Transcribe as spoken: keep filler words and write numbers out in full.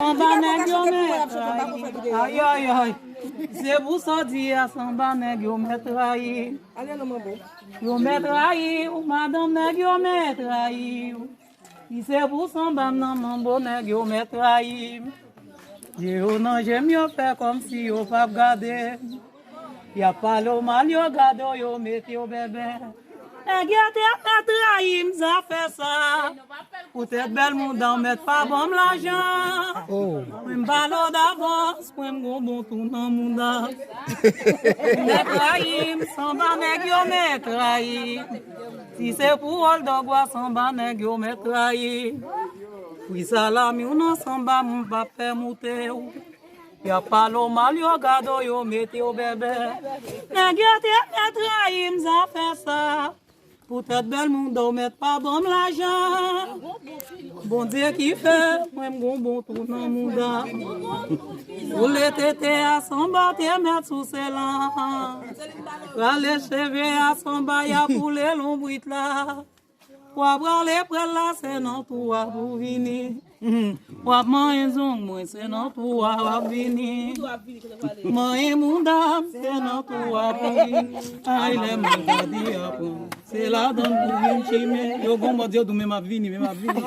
Sanba nèg yo mèt trayi. Ay, ay, ay. Se pou sa w di a, sanba nèg yo mèt trayi. Yo mèt trayi w, madanm, nèg yo mèt trayi w. Si se pou sanba m nan manbo, nèg yo mèt trayi m. Je yo nan je m, yo fè kòmsi yo p ap gade m. Y ap pale w mal, yo gade w, yo mete w bèbè. Nèg yo te mèt trayi m, zafè sa. Poutèt bèl mouda w mèt pa ban m lajan. Mwen m pale w davans, mwen m gon bon tou nan mouda. Mèt trayi m, sanba nèg yo mèt trayi m. Si se pou wòl dòg wa sanba nèg yo mèt trayi m. Wi salami w nan sanba m p ap fè moute w. Y ap pale w mal, yo gade w, yo mete w bèbè. Nèg yo te mèt trayi m, zafè sa. Poutèt bèl mouda w mèt pa ban m lajan. Bondye ki fè mwen m gon bon tou nan mouda. Boule tete a sanba te mèt sou selan. Rale cheve a sanba y ap boule lonbrit la. W ap rale prèl la, se nan tou a pou vini. W ap manyen zong mwen, se nan tou a w ap vini. Manyen mouda m, se nan tou a pou vini. Ay, lè maladi a pran, se ladan pou vin chimen. Yo gon mòd yo di w, men m ap vini, men m ap vini.